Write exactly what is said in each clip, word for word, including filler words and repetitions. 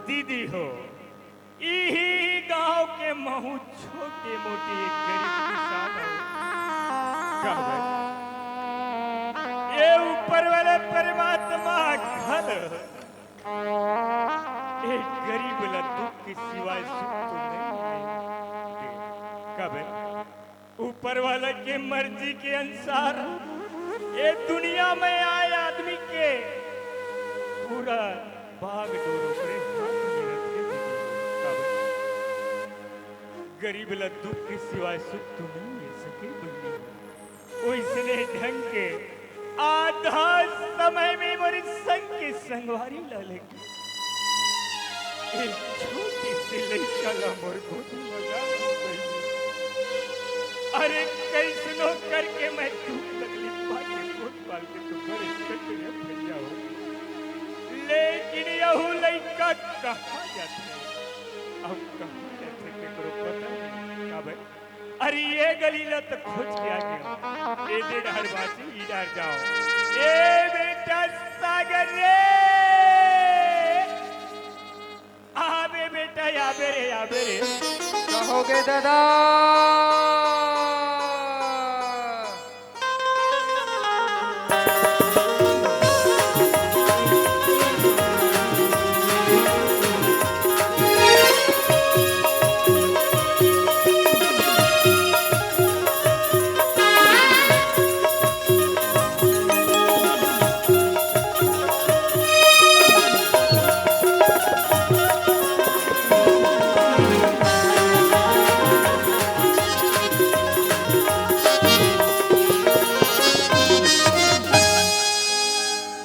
दीदी हो, इही गांव के महू छोटे मोटे एक गरीब किसान हो। काबर? ये ऊपर वाले परमात्मा घल एक गरीब ला दुख के सिवाय सुख तो नहीं दे। काबर? ऊपर वाला के मर्जी के अनुसार ये दुनिया में आए आदमी के पूरा भाग डोर ओकरे हाथ में रखे दीदी। काबर? गरीब ला दुख के सिवाय सुख तो नहीं मिल सके बहिनी। ओइसने ढंग के आधा समय में मोर संग के संगवारी ला लेके एक छोटे से लइका ला मोर गोदी म डाल दे। अरे, कइसनो करके मैं दुख तकलीफ पाके पोस पाल के तो बड़े करिया भैया हो, लेकिन यहू लइका कहाँ जाथे, अब कहाँ जाथे, केकरो पता नहीं। काबर? अरे, ये गली ला तो खोज के आ गया, ए दे डहर बासी, ई डहर जाओ। ए बेटा सागर रे, आबे बेटा, आबे रे, आबे रे। कहोगे दादा?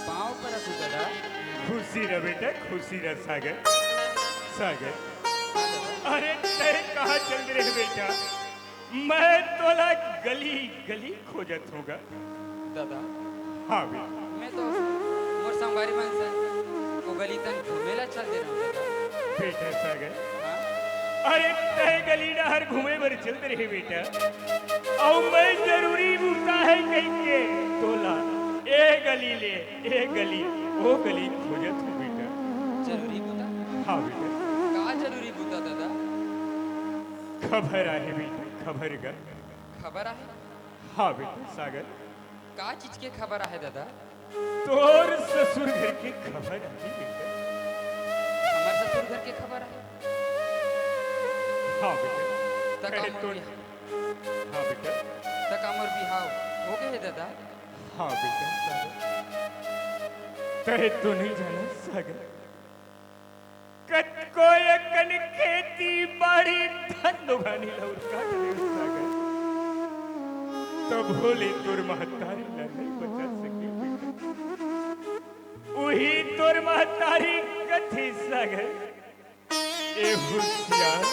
पाँव परत हूँ दादा। खुशी रह बेटा, खुशी रह सागर। सागर, अरे तय कहाँ चल रहे बेटा? मैं तोला गली गली खोजत हूँ गा। दादा। हाँ बेटा। मैं तो मोर संगवारी मन संग ओ गली तन घूमे ला चल दे रहा हूँ दादा। बेटा सागर। हाँ? अरे तय गली डहर घूमे बर चल दे रहे बेटा। अउ मैं जरूरी बूता है कहिके तोला ए गली ले ए गली ओ गली खोजत हूँ बेटा। जरूरी बूता? हाँ बेटा। का जरूरी बूता दादा? खबर आहे बेटा, खबर का। खबर आहे? हाँ बेटा सागर। का चीज के खबर आहे दादा? तोर ससुर घर के खबर आहे बेटा। हमर ससुर घर के खबर आहे? हाँ बेटा। त का अरे मोर तो बिहा-, हाँ बेटा। त का मोर बिहाव हो गए हे दादा? हाँ बेटा सागर। तय तो नहीं जाना सागर। कतको एकन खेती बाड़ी धन दुगानी लौर काट दे सागर, तभो ले तोर महतारी ला नहीं बचा सके बेटा। उही तोर महतारी कथे सागर, ए होशियार,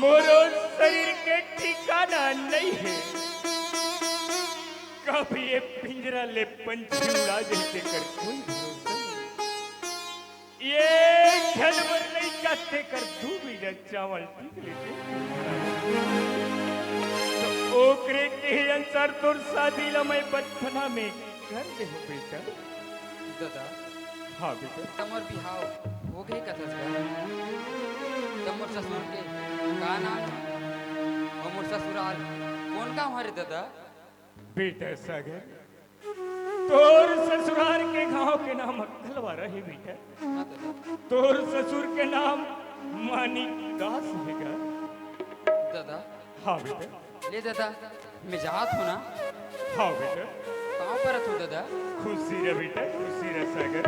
मोरो शरीर के ठिकाना नहीं है, कभी ये पिंजरा ले पंछी उड़ा दे तेकर कोई भरोसा नहीं। ये झन बर लइका तेकर दू बीघा चावल ठीक लेते। तो ओकरे के अनुसार तोर शादी ला मैं बचपना में कर दे हो बेटा। दादा। हाँ बेटा। तमर बिहाव हो गए कथस का? तमर ससुर के का नाम है? और मोर ससुराल कौन गाँव हरे दादा? बेटा सागर, तोर ससुराल के गांव के नाम अक्कलवारा हे बेटा। हाँ दादा। तोर ससुर के नाम मानिक दास हे गा। दादा। हाँ बेटा। ले दादा, मैं जात हूँ ना। हाँ बेटा। पाँव परत हूँ दादा। खुशी रह बेटा, खुशी रह सागर।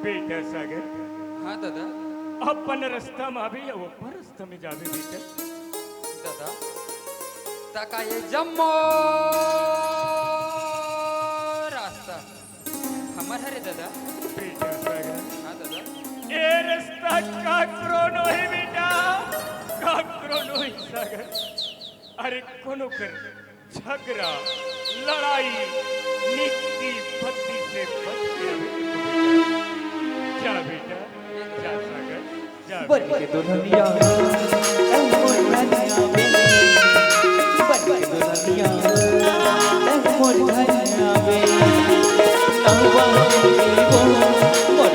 बेटा सागर। हाँ दादा। अपन रास्ता में आबे या अपन रास्ता में जाबे बेटा। दादा, तका ये जम्मो रास्ता हमर हरे दादा। बेटा सागर। हाँ दादा। ये रास्ता काकरो नोहे बेटा, काकरो नोहे सागर। अरे कोनो कर झगरा, लड़ाई, नीति पद्धति से बच के रहे। जा बेटा, जा सागर, जा बन बेटा। के दुल्हनिया, ए मोर धनिया बे। बन के दुल्हनिया, ए मोर धनिया बे। नवा वो मोर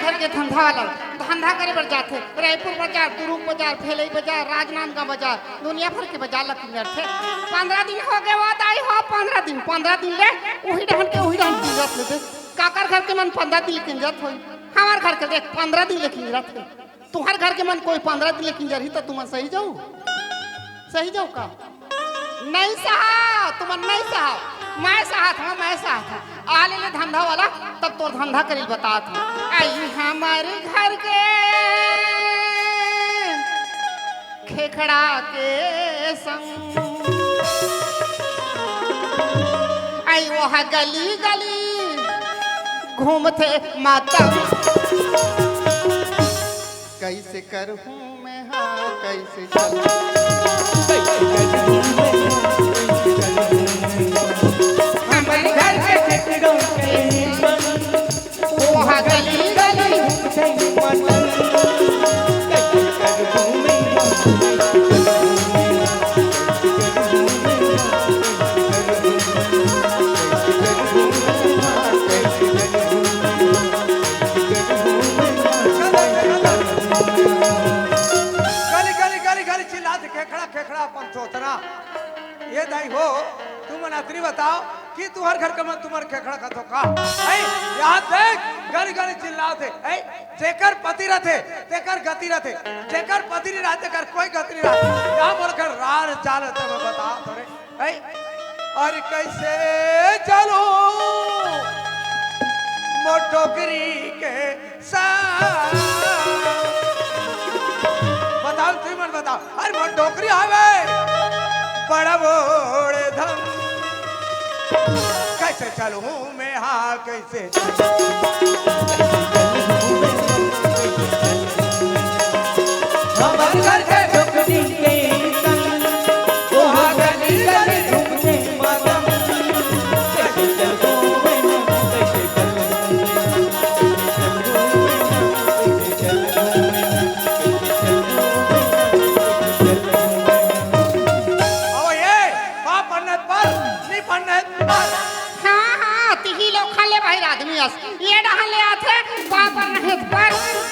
घर के धंधा वाला धंधा करे बर जाथे, रायपुर बाजार, दुरूग बाजार, भेलई बाजार, राजनांदगांव बाजार, दुनिया भर के बाजार ला किंजरथे। पंद्रह दिन हो गए वो दाई हो, पंद्रह दिन, पंद्रह दिन ले उही डहन के उही डहन किंजरत ले दे। काकर घर के मन पंद्रह दिन ले किंजरत होई, हमार घर के देख पंद्रह दिन ले किंजरत हे। तुहर घर के मन कोई पंद्रह दिन ले किंजरही त तुमन सही जाऊ? सही जाऊ का? नहीं सहा, तुमन नहीं सहा। मैं सहा था, मैं सहा था। आ ले ले धंधा वाला, तब तोर धंधा करिल बतात हूँ। आई हमारे घर के खेखड़ा के संग, आई वह गली गली घूमथे माता। कैसे करहूँ मैं, हाँ, कैसे चलूँ? हमर घर के छेकड़ों के वहाँ गली गली। गली, गली, गली, गली चिल्लात हे, "खेखड़ा, खेखड़ा, अपन थोथना।" ये दाई हो, तुमन अतरी बताओ कि तुहर घर के मन तुमन खेखड़ा खाथो का? ऐ, यहाँ देख, गली, गली चिल्लात हे, ऐ, जेकर पति रथे, तेकर गति रथे, जेकर पति नहीं रहे, तेकर कोई गति नहीं रहे। यहाँ बोल कर रार चाल रथे, मैं बता थोड़े। ऐ, और कैसे चलो मोटोकरी के सा-, बताओ, तुम मन बताओ। अरे, मोर डोकरी हवे, बड़ा बोड़ धन। कैसे चलूं मैं, हाँ, कैसे चलूं? हमर घर के डोकरी के संग, वो गली गली घूमते मातम। कैसे चलूं मैं, कैसे चलूं? अहो ये, पा पन्नत पर, नी पन्नत पर। हाँ, हाँ, तिही लोग खा ले भाई आदमी अस। ये डहन ले आथे, पा पन्नत पर,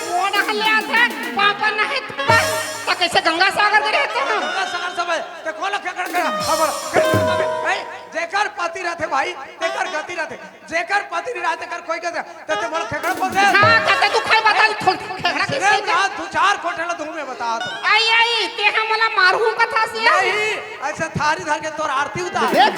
वो डहन ले आथे, पा पन्नत पर। त कैसे गंगा सागर के रहते हैं? गंगा सागर सब है। ते कोला खेकड़ के, हमर, ए, जेकर पति रहते भाई, तेकर गति रहते। जेकर पति नहीं रहा, तेकर कोई कहते, ते, ते मोला खेकड़ा बोल दे। हाँ, कहते तू खाई बता, थोड़ खेकड़ा किसने सिर्फ के? रात दो चार कोठे ला धूम में बता दो। आई, आई, ते हम मला मारू कथा सिया। नहीं, ऐसे थारी धर के तोर आरती उतार। देख,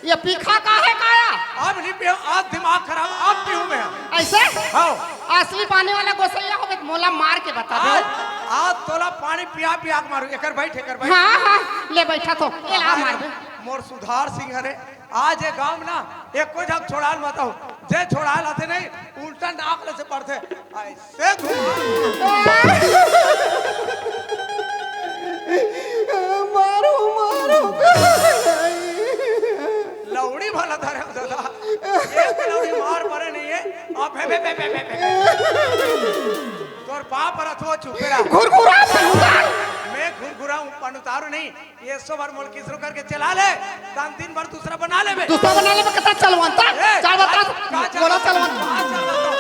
ये पीखा का है काया? अब नहीं पीऊँ, आज दिमाग खराब, अब पीऊँ मैं। ऐसे? हाँ। असली पानी वाला गोसैया होबे, मोला मार के बता दे। आज, आज तोला पानी पिया पिया के मारू, एकर बैठ, एकर बैठ। हाँ, हाँ, ले बैठा तो, ये ला मार दे। मोर सुधार सिंह हरे, आज ये गांव में ना, एक कोई झन छोड़ाल मत हो। जे छोड़ाल आथे नहीं, उल्टा नाक ले से पड़थे। ऐसे घुमा। मारो, मारो। लौड़ी भला धरे हो दादा। एक लौड़ी मार पड़े नहीं है। अब बे, बे, बे, बे, बे, बे। तोर बाप रथो चुपे रहा। घुरघुरा पन उतारू। मैं घुरघुरा हूँ, पन उतारू नहीं। ये सो बार मोल किसरो करके चला ले, दान दिन भर दूसरा बना ले बे। दूसरा बना ले बे, कता चलवंता? ए, चलवंता, का, का बोला चलवंता? चलवंता? का चलवंता?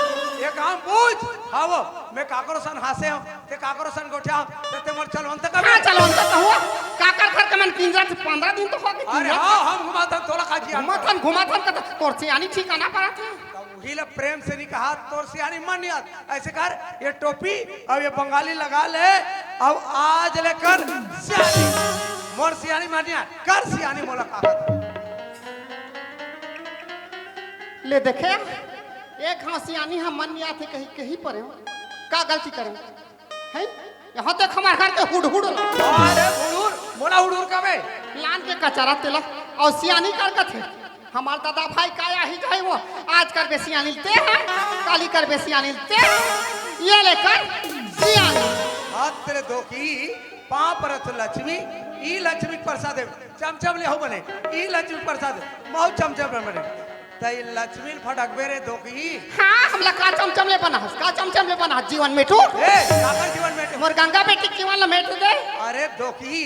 ये काम बूझ। हाँ वो, मैं काकरो सन हासे हूँ, ते काकरो सन गोठिया हूँ, ते, ते मोर चलवंता का हाँ, बे? चलवंता का हुआ। काकर घर के मन किंजरत पंद्रह दिन तो हो गए, अरे किंजरत। हाँ, हम घुमाथन, तोला का जिया। घुमाथन, घुमाथन का तो तोर सियानी ठिकाना पड़ा था। तब वही ला प्रेम से नहीं कहा, तोर सियानी मन याद। ऐसे कर, ये टोपी अउ ये बंगाली लगा ले, अउ आज ले कर सियानी। मोर सियानी मानिया, कर सियानी मोला कहा। ले देखे, एक हाँ सियानी हम मन नहीं आथे कहीं, कहीं पर हो। का गलती करे? हैं? यहाँ तक हमारे घर के हुड़हुड़ ला। अरे हुड़हुड़, मोला हुड़हुड़ कबे? लान के कचरा तेला, अउ सियानी कर कथे। हमार दादा भाई का आही जाए वो, आज कर बे सियानी ते हैं, काली कर बे सियानी ते हैं, ये लेकर सियानी। हाथ तेरे धोखी, पाँव परत लक्ष्मी, ई लक्ष्मी प्रसाद है, चमचम ले हो बने, ई लक्ष्मी प्रसाद, मऊ चमचम ले बने। तई लक्ष्मी फटकबे रे धोखी। हाँ, हमला का चमचम ले बना हस, का चमचम ले बना हस, जीवन मेटू। ए, काकर जीवन मेटू? मोर गंगा बेटी जीवन ला मेटू दे। अरे धोखी,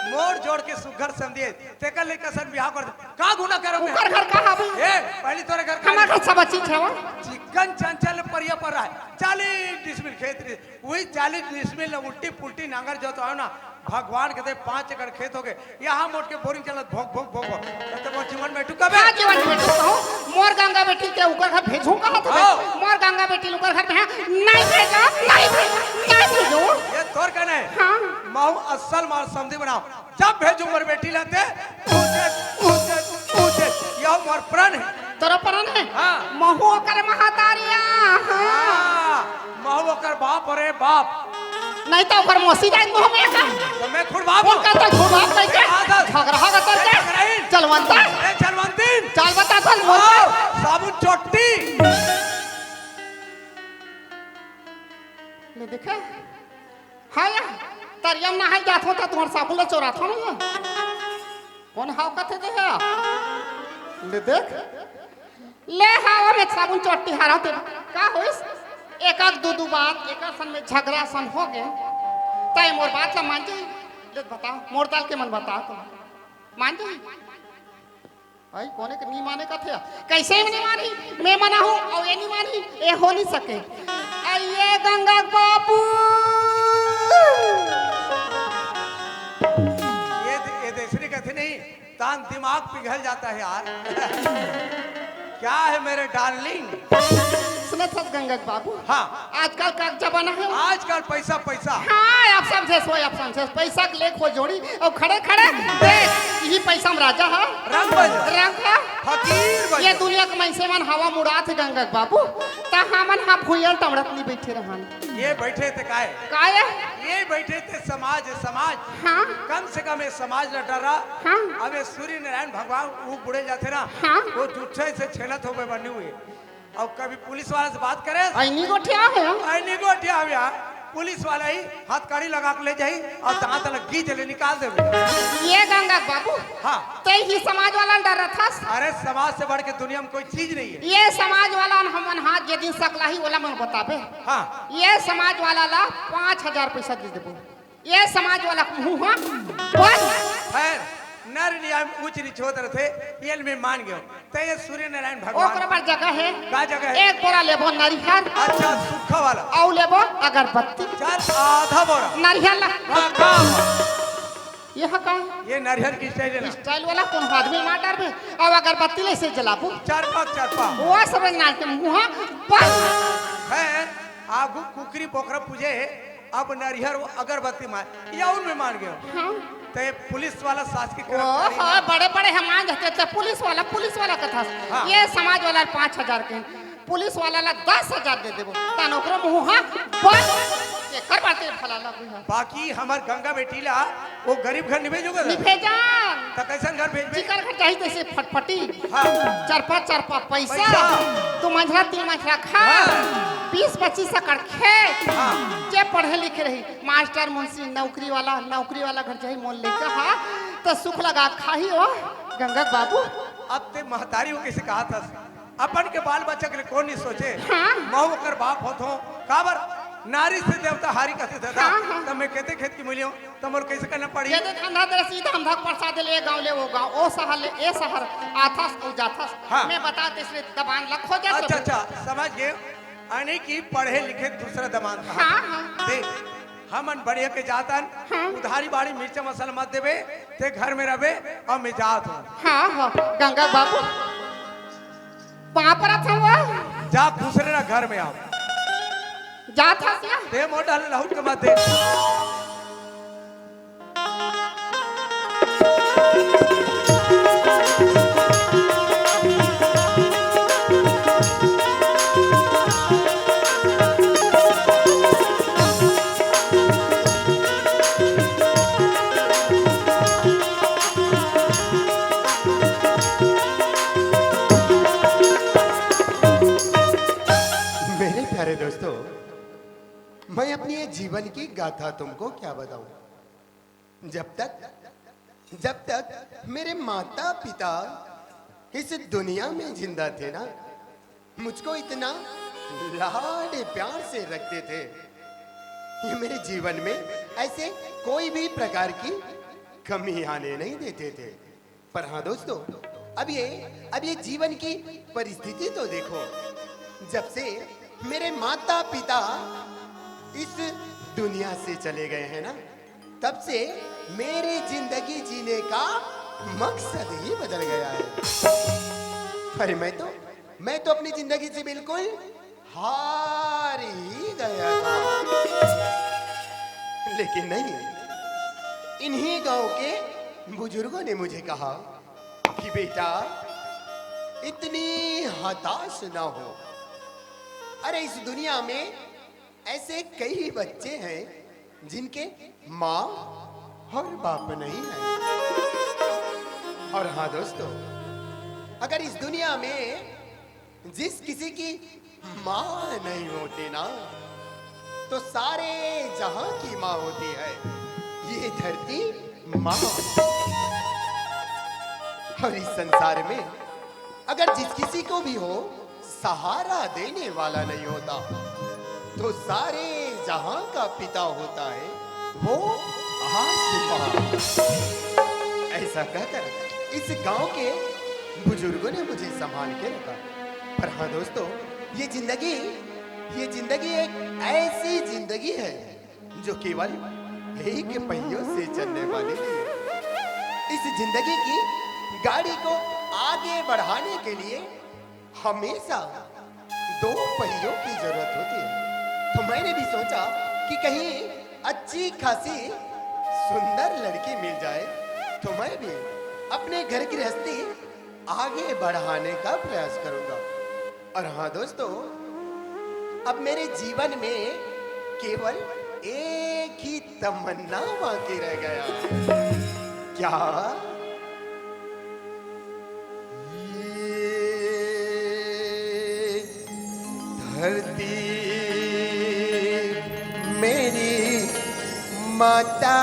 मोर जोड़ के सुघर समधी हे, तेकर लइका सन बिहाव कर दे। का गुना करव मैं? ओकर घर कहाँ बे? ए, पहली तोरे घर का हमार घर सब चीज हवा। चिकन चंचल परिया पर रहा है। चालीस डिसमिल खेत रही, वही चालीस डिसमिल ल उल्टी पुल्टी नांगर जोतवाव ना, भगवान के दे पाँच एकड़ खेत हो गए। यहाँ मोट के बोरिंग चलत भोग भोग भोग भोग। त मोर जीवन में टुका बे? हाँ, जीवन में टुका हूँ। मोर गंगा बेटी के ओकर घर भेजहूँ कहा तो हाँ। मोर गंगा बेटी ओकर घर में नहीं भेजो, नहीं भेजो, नहीं भेजो। ये तोर कहना है? हाँ। महू असल मार समधी बनाव। जब भेजहूँ मोर बेटी ला ते, ऊंचे, ऊंचे, ऊंचे, यह मोर प्रण है। तोरो प्रण है? हाँ। महू ओकर महतारिया, हाँ। हाँ, महू ओकर बाप रे बाप। नहीं तो ओकर मौसी जाए मुँह में का। तो मैं खुद बाप बोल हूँ। का तो खुद बाप कह के ए, आदत। झगड़ा होगा तो ए, क्या? झगड़ाइन। चलवंता। ए, चलवंतीन। चल बता चल बोल। आओ, साबुन चोट्टी। ले देखे? हाँ या, तरिया में नहाय जात हो त तुम्हार साबुन ला चोरात हो ना ये? कोन हाव कथे दे हे? ले देख, ले हाव में साबुन चोट्टी हारा ते का होइस? एक आध दू दू बात, एक सन में झगड़ा सन हो गए, तय मोर बात ला मान जाई। ले बता, मोर दल के मन बता तो मान जाई। भाई, कोने के नी माने कथे? कैसे में नी मानी? मैं मना हूँ अउ ये नी मानी, ये हो नहीं सके। अ, ये गंगा बाबू। ये दे-, ये देसरी कथे नहीं, तान दिमाग पिघल जाता है यार। क्या है मेरे डार्लिंग? सुनत हस गंगा बाबू? हाँ। आजकल का जमाना है। आजकल पैसा, पैसा। हाँ, आप समझे सो, आप समझे। पैसा के लेख हो जोड़ी अउ खड़े खड़े देख, यही पैसा में राजा है। रंग बन जा। रंग है। फकीर बन ये जा। दुनिया के मनसे मन हवा मुड़ात हे गंगा बाबू, त हमन हा भुइयां टमड़त नहीं बैठे रहन। ये बैठे थे काय? काय? ये बैठे थे समाज, समाज। हाँ। कम से कम ये समाज न डरा। हाँ। अब ये सूर्य नारायण भगवान वो बुड़े जाते ना, हाँ। वो जुच्छे से छेनत हो गए बनी हुई। अउ कभी पुलिस वाला से बात करे? ऐनी गोठिया है। ऐनी गोठिया भैया, पुलिस वाला ही हथकड़ी लगा के ले जाई अउ दांत लग गीच ले निकाल देवे। ये गंगा बाबू, हाँ। तै ही समाज वाला डरत हस। अरे समाज से बढ़ के दुनिया में कोई चीज नहीं है। ये समाज वाला हमन हाथ जे दिन सकलाही ओला मन बताबे। हाँ। ये समाज वाला ला पाँच हजार पैसा दे देबो। ये समाज वाला मुँह बंद। खैर, नर नियम ऊंच नीच होत रथे, ये ल मैं मान गयो। ते ये सूर्य नारायण भगवान ओकरा बर जगह है। का जगह है? एक बोरा लेबो नरिहर। अच्छा, सूखा वाला। अउ लेबो अगरबत्ती। चल, आधा बोरा। नरिहर ला। का काम? ये हा का? ये नरिहर की स्टाइल है ना? स्टाइल वाला कौन आदमी मार डारबे? अउ अगरबत्ती ले से जलाबो। चरपा, चरपा। वो सब नाच के मुँह बंद। है, आगू कुकरी बोकरा पूजे है। अब नरिहर वो अगरबत्ती मार, या उनमें मान गयो। हाँ। ते पुलिस वाला शासकीय ओ, कर्मचारी हाँ, ना। बड़े बड़े हम मान जाते थे, पुलिस वाला, पुलिस वाला कथा। हाँ। ये समाज वाला पाँच हजार के, पुलिस वाला ला दस हजार दे देबो, तन ओकरो मुँह हाँ, बस, एकर बाते भला लगू है। बाकी हमर गंगा बेटी ला, वो गरीब घर निभे जोगा ना? निभे जान। त कैसन घर भेजबे? जिकर घर चाही तैसे फटफटी। हाँ। चरपा चरपा पैसा, पैसा। दू मंझला तीन मंझला घर, हाँ। बीस पच्चीस एकड़ खेत, हाँ। जे पढ़े लिखे रही, मास्टर, मुंशी, नौकरी वाला, नौकरी वाला घर चाही, मोर लइका हा, त सुख लगा खाही ओ गंगा बाबू। अब ते महतारी हो कैसे कहा था? अपन के बाल बच्चा के लिए कौन नहीं सोचे? हाँ। महू ओकर बाप होत हो, काबर नारी से देवता हारी कथे दादा, हाँ, हाँ। तब मैं कहते खेत की मूल्यों, त मोर कैसे करना पड़ी? ये तो धंधा दे रसी, धंधा के प्रसाद ले, गाँव ले, वो गाँव, ओ शहर ले, ए शहर, आथस, ओ जाथस। हाँ। मैं बता, तीसरे दबान लख हो जाए अच्छा, तो। अच्छा, समझ गए। यानी कि पढ़े लिखे दूसरा दबान था। हाँ, हाँ। देख, हमन बढ़िया के जातन, हाँ। उधारी बाड़ी मिर्चा मसाला मत देबे, ते घर में रहबे, अउ मैं जात हूँ। हाँ, हाँ, गंगा बाबू, पाँव परत हूँ। जा, खुश रहना, घर में आओ। जात हस ना? ते मोटा लहुट के मत दे। मेरे प्यारे दोस्तों, मैं अपनी ये जीवन की गाथा तुमको क्या बताऊं? जब तक, जब तक मेरे माता पिता इस दुनिया में जिंदा थे ना, मुझको इतना लाड प्यार से रखते थे। ये मेरे जीवन में ऐसे कोई भी प्रकार की कमी आने नहीं देते थे। पर हाँ दोस्तों, अब ये अब ये जीवन की परिस्थिति तो देखो। जब से मेरे माता पिता इस दुनिया से चले गए हैं ना, तब से मेरी जिंदगी जीने का मकसद ही बदल गया है। अरे मैं तो मैं तो अपनी जिंदगी से बिल्कुल हार ही गया था। लेकिन नहीं, इन्हीं गांव के बुजुर्गों ने मुझे कहा कि बेटा, इतनी हताश ना हो। अरे, इस दुनिया में ऐसे कई बच्चे हैं जिनके माँ और बाप नहीं है। और हाँ दोस्तों, अगर इस दुनिया में जिस किसी की माँ नहीं होती ना, तो सारे जहां की माँ होती है ये धरती माँ। और इस संसार में अगर जिस किसी को भी हो सहारा देने वाला नहीं होता, तो सारे जहां का पिता होता है वो आसमां। ऐसा कहकर इस गांव के बुजुर्गों ने मुझे संभाल के रखा। पर हाँ दोस्तों, ये जिंदगी ये जिंदगी एक ऐसी जिंदगी है जो केवल एक पहियों से चलने वाली है। इस जिंदगी की गाड़ी को आगे बढ़ाने के लिए हमेशा दो पहियों की जरूरत होती है। तो मैंने भी सोचा कि कहीं अच्छी खासी सुंदर लड़की मिल जाए तो मैं भी अपने घर गृहस्थी आगे बढ़ाने का प्रयास करूंगा। और हाँ दोस्तों, अब मेरे जीवन में केवल एक ही तमन्ना बाकी रह गया। क्या ये धरती मेरी माता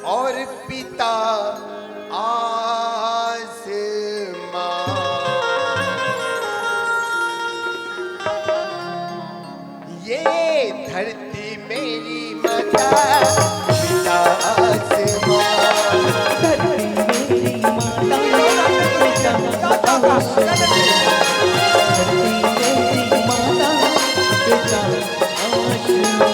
और पिता आसमां। ये धरती मेरी माता, पिता आसमां। धरती मेरी माता, पिता आसमां।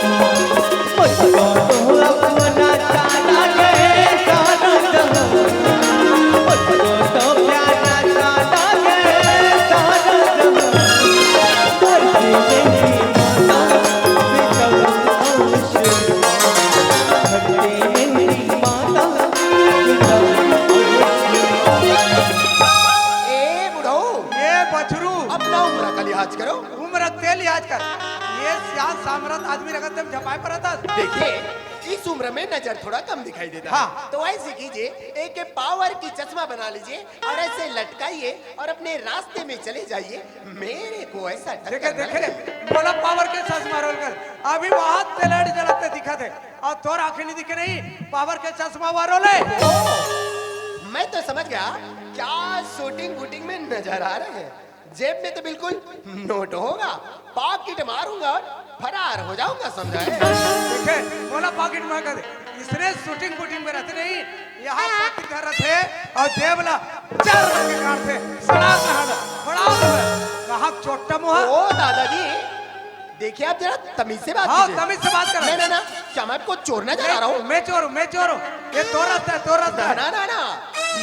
धरती मेरी माता, पिता ए बुढ़ऊ, ये बछरू। अपना उम्र का लिहाज करो। उम्र के लिहाज कर। ये सियान सामरथ आदमी रखत तेम झपाए पर रहता। देखिए, इस उम्र में नजर थोड़ा कम दिखाई देता है। हाँ। तो ऐसे कीजिए, एक पावर की चश्मा बना लीजिए और ऐसे लटकाइए और अपने रास्ते में चले जाइए। मेरे को ऐसा टक्कर देखे, न देखे, लगे। बोला पावर के चश्मा रोल कर। अभी वहां तेलड़ी जलते दिखा थे और तोर आंखें नहीं दिखे नहीं, पावर के चश्मा वारों ले। ओ, मैं तो समझ गया, क्या शूटिंग वूटिंग में नजर आ रहे हैं। जेब में तो बिल्कुल नोट होगा, पॉकेट मारूंगा और फरार हो जाऊंगा, समझा है? देखे, बोला पॉकेट मार कर दे। इसने शूटिंग वूटिंग में रहते नहीं, यहाँ पति धरत है और जेब ला चार लगे काट थे, सड़ा कहाँ ला, बड़ा ला, कहाँ चोट्टा मुहा। ओ दादाजी, देखिए आप जरा तमीज से बात हाँ, कीजिए। तमीज से बात कर। नहीं, नहीं, ना, क्या मैं आपको चोरना जा रहा हूँ? मैं चोर हूँ, मैं चोर हूँ। ये तो रास्ता है, तो रास्ता ना, है। ना, ना, ना,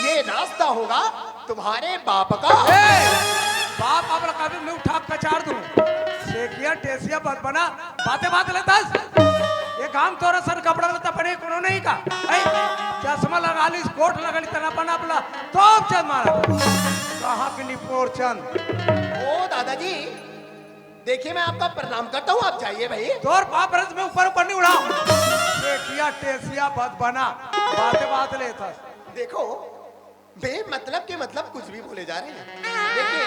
ये रास्ता होगा तुम्हारे बाप का। ए, बाप आप लोग कभी मैं उठा कचार दूं। सेकिया टेसिया बदबना, बातें बात लेता है। ये गांव तोरा सन कपड़ा लेता पड़े कोनो नहीं का। ए, चश्मा लगा ली, कोट लगा ली, तना पना अपना, तो चल मारा। कहाँ के निपोर चंद। ओ दादाजी, देखिए, मैं आपका प्रणाम करता हूँ, आप जाइए भाई। तोर बाप रस में ऊपर ऊपर नहीं उड़ाओ। सेकिया टेसिया बदबना, बातें बात लेता। देखो, बेमतलब के मतलब कुछ भी बोले जा रहे हैं। देखिए,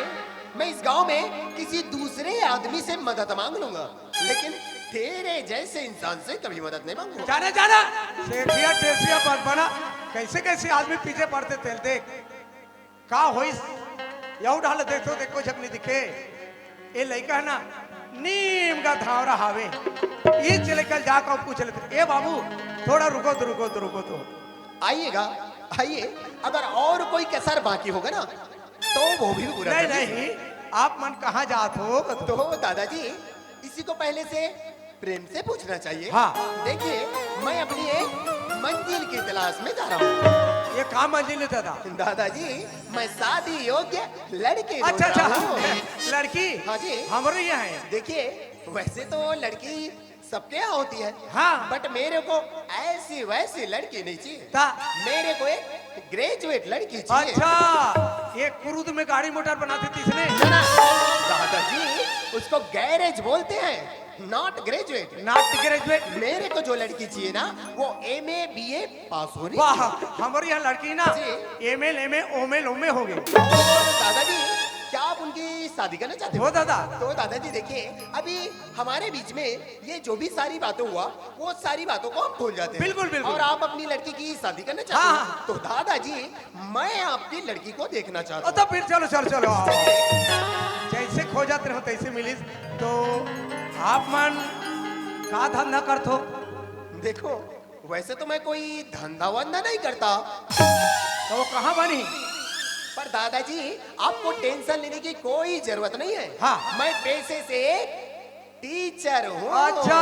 मैं इस गांव में किसी दूसरे आदमी से मदद मांग लूंगा, लेकिन तेरे जैसे इंसान से कभी मदद नहीं मांगूंगा। जाने जाना, सेकिया टेसिया बदबना, कैसे कैसे आदमी पीछे पड़ते तेल देख। का होइस? यहू डाल देखो, देखो, झक नहीं दिखे। ये लइका है ना, नीम का धावरा हावे। ये चले कल जाकर पूछ लेते, "ए बाबू, थोड़ा रुको तो, रुको तो, रुको तो।" आइएगा, आइए। अगर और कोई कसर बाकी होगा ना, तो वो भी पूरा नहीं, कर दीजिए। नहीं, आप मन कहाँ जात हो? तो दादाजी, इसी को पहले से प्रेम से पूछना चाहिए। हाँ। देखिए, मैं अपनी एक मंजिल की तलाश में जा रहा हूँ। ये का मंजिल है दादा? दादाजी, मैं शादी योग्य लड़की ढूंढ अच्छा, रहा अच्छा, हूँ। लड़की? हाँ जी। हमरो यहाँ है। देखिए, वैसे तो लड़की सबके यहाँ होती है। हाँ। But मेरे को ऐसी वैसी लड़की नहीं चाहिए। ता? मेरे को एक ग्रेजुएट लड़की चाहिए। अच्छा, ये कुरुद में गाड़ी मोटर बनाते तीसने? ना, ना, दादाजी, उसको गैरेज बोलते हैं, नॉट ग्रेजुएट। Not graduate. मेरे को जो लड़की चाहिए ना, वो एमए बीए पास होनी वाह, चाहिए। हमारे यहाँ लड़की ना जी। एमएल, एमए, ओमेल, ओमे हो गई। दादाजी, क्या आप उनकी शादी करना चाहते हो? हो दादा। तो दादाजी देखिए, अभी हमारे बीच में ये जो भी सारी बातें हुआ, वो सारी बातों को हम भूल जाते हैं। बिल्कुल, बिल्कुल। और आप अपनी लड़की की शादी करना चाहते हाँ, हो? हाँ। तो दादाजी, मैं आपकी लड़की को देखना चाहता हूँ। तो फिर चलो, चलो, चलो, आओ। जैसे खोजत रहो, तैसे मिलिस। तो आप मन का धंधा करत हो? देखो, वैसे तो मैं कोई धंधा वंधा नहीं करता। तो वो कहाँ बनी? पर दादाजी, आपको टेंशन लेने की कोई जरूरत नहीं है। हाँ। मैं पेशे से एक टीचर हूँ। अच्छा,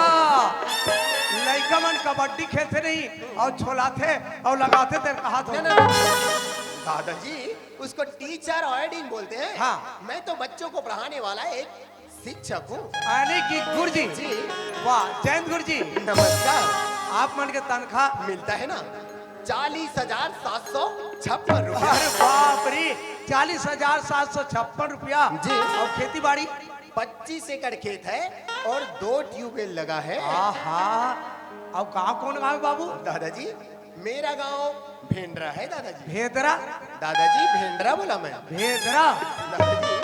लइका मन कबड्डी खेलते नहीं और छोलाते और लगाते तेरे कहा तो। ना, ना, ना। दादाजी, उसको टीचर और डीन बोलते हैं। हाँ। मैं तो बच्चों को पढ़ाने वाला एक शिक्षक हूँ। यानी कि गुरुजी। जी। वाह, जयंत गुरुजी। नमस्कार। आप मन के तनख्वाह मिलता है ना, चालीस हजार सात सौ छप्पन रुपया। अरे बाप रे, चालीस हजार सात सौ छप्पन रुपया। जी। और खेती बाड़ी? पच्चीस एकड़ खेत है और दो ट्यूबवेल लगा है। आहा, अब गाँव कौन गाँव है बाबू? दादाजी, मेरा गांव भेंडरा है दादाजी। भेदरा? दादाजी, भेंडरा बोला मैं। भेदरा? दादाजी,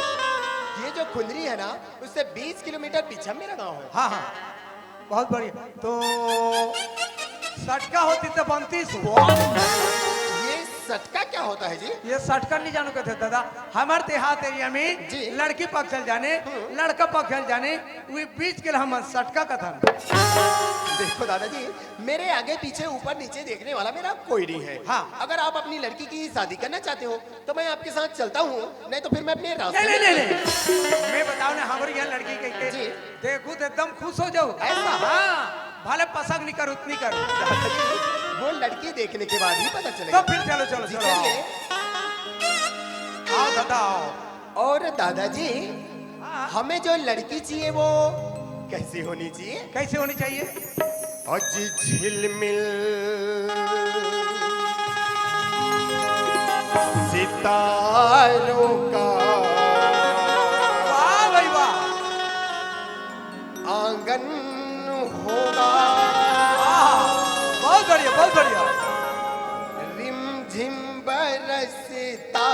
ये जो खुंदरी है ना, उससे बीस किलोमीटर पीछे मेरा गांव है। हाँ, हाँ, बहुत बढ़िया। तो सटका होती तो बनती सु। ये सटका क्या होता है जी? ये सटका नहीं जानू कहते दादा, हमारे देहात एरिया में जी। लड़की पक्ष चल जाने, हम्म। लड़का पक्ष चल जाने, वे बीच के हम सटका कथन। देखो दादाजी, मेरे आगे पीछे ऊपर नीचे देखने वाला मेरा कोई नहीं है। हाँ। अगर आप अपनी लड़की की शादी करना चाहते हो तो मैं आपके साथ चलता हूँ, नहीं तो फिर मैं अपने रास्ते नहीं, नहीं, में नहीं, नहीं। मैं बताओ ना, हमारी यहाँ लड़की के, के जी। देखू तो एकदम खुश हो जाऊ। ऐसा? हाँ, भले पसंद नहीं करू, उतनी करू। वो लड़की देखने के बाद ही पता चलेगा। तो फिर चलो, चलो, जी, चलो, चलिए। आओ। आओ दादा, आओ। और दादाजी, हाँ। हमें जो लड़की चाहिए वो कैसी होनी चाहिए? कैसी होनी चाहिए? अजी झिलमिल सितारों का वाह भाई वाह। आंगन होगा। वाह, बहुत बढ़िया, बहुत बढ़िया। रिमझिम बरसता।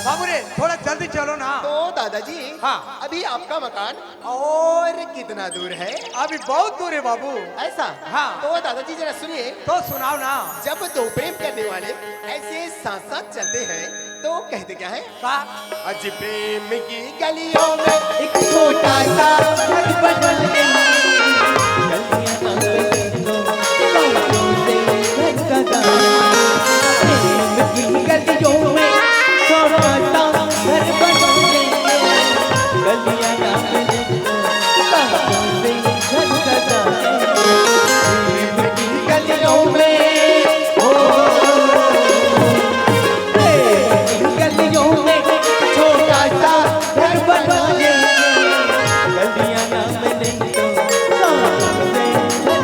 बाबू रे, थोड़ा जल्दी चलो ना। तो दादाजी, हाँ। अभी आपका मकान और कितना दूर है? अभी बहुत दूर है बाबू। ऐसा? हाँ। तो दादाजी जरा सुनिए। तो सुनाओ ना। जब दो प्रेम करने वाले ऐसे साथ साथ चलते हैं तो कहते क्या है? का? अजी प्रेम की गलियों में एक छोटा सा घर बना ले। गलियां ना बने तो बातों से घर का गाना। प्रेम की गलियों में छोटा सा घर बना ले। गलियां ना बने तो बातों से घर का गाना। प्रेम की गलियों में, ओ, गलियों में छोटा सा घर बना ले। गलियां ना बने तो बातों से घर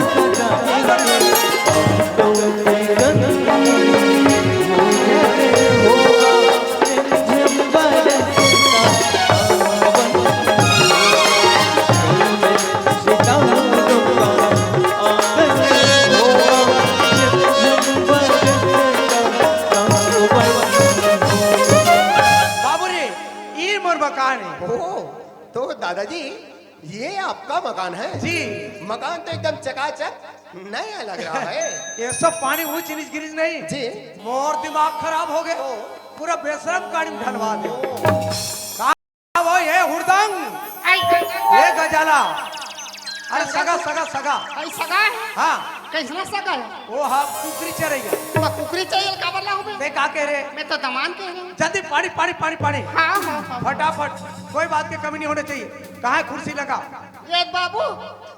दादाजी, ये आपका मकान है? जी। मकान तो एकदम चकाचक नया लग रहा है। ये सब पानी ऊंच नीच गिरिस नहीं। जी। मोर दिमाग खराब हो गए। ओ। पूरा बेशरम गाड़ी में ढलवा दे। ओ। का वो ये हुड़दंग? आई, आई, आई, ये गजाला। अरे सगा, सगा, सगा। आई सगा है? हाँ। कैसना सगा है? वो हाँ, कुकरी चरैया। तो कुकरी चाहिए, काबर ला हूँ मैं? ते का कह रहे? मैं तो दमान कह रही हूँ। जल्दी पानी, पानी, पानी, पानी। हाँ, हाँ, हाँ। फटाफट, कोई बात की कमी नहीं होनी चाहिए। कहाँ है कुर्सी लगा? ये बाबू,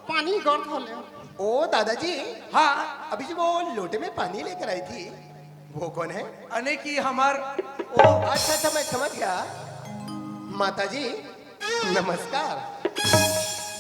पानी गौर धो ले। ओ दादाजी। हाँ। अभी जो वो लोटे में पानी लेकर आई थी, वो कौन है? अने की हमार, ओ। अच्छा, अच्छा, मैं समझ गया। माता जी, नमस्कार।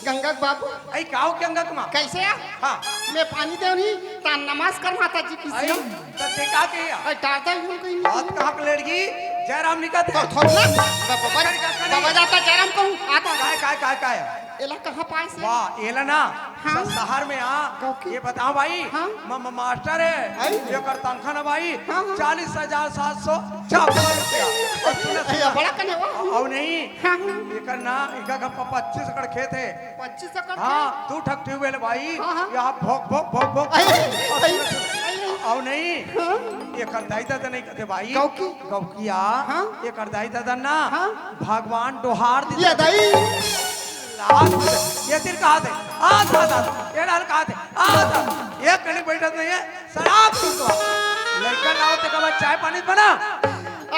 गंगा के बाबू। आई, का हो गंगा के माँ? कैसे है? हाँ। मैं पानी देव नहीं, ता नमस्कार माता जी की आई, सिया। त ते का के या? आई, डालता ही हूँ कहीं नहीं। बात कहाँ के लड़की? जयराम निकल तो थोड़ा ना, ब-, ब-, ब-, बाबा जाता जयराम कहूँ, आता। काय, काय, काय, काय? एला कहाँ पाए से? वाह, एला ना, हाँ। स-, शहर में आ। कौकी? ये बताओ भाई, हाँ। म-, म-, मास्टर है, आई। ये कर तनखा ना भाई, हाँ, हाँ। चालीस हजार सात सौ छप्पन रुपया। और सुन, सुन। अरे, बड़ा कने हुआ। और नहीं, हाँ, हाँ। एकर ना, एकर घर पर पच्चीस एकड़ खेत है। पच्चीस एकड़ हाँ, खेत? दू ठक ट्यूबवेल भाई, हाँ, हाँ। यहाँ भोक, भोक, भोक, भोक। अरे, और अरे, सुन, सुन। अरे। और नहीं, हाँ। एकर दाई दादा नहीं कहते भाई। गौकी? गौकिया, हाँ। एकर दाई दादा ना, हाँ। भगवान डोहार दी ये दाई। लात, ये तीर कहा थे, आ, आ, आ, ये डाल कहा थे, आ, आ, ये कहीं बैठत नहीं है, शराब पी तो। लड़का ना हो तो कब चाय पानी बना।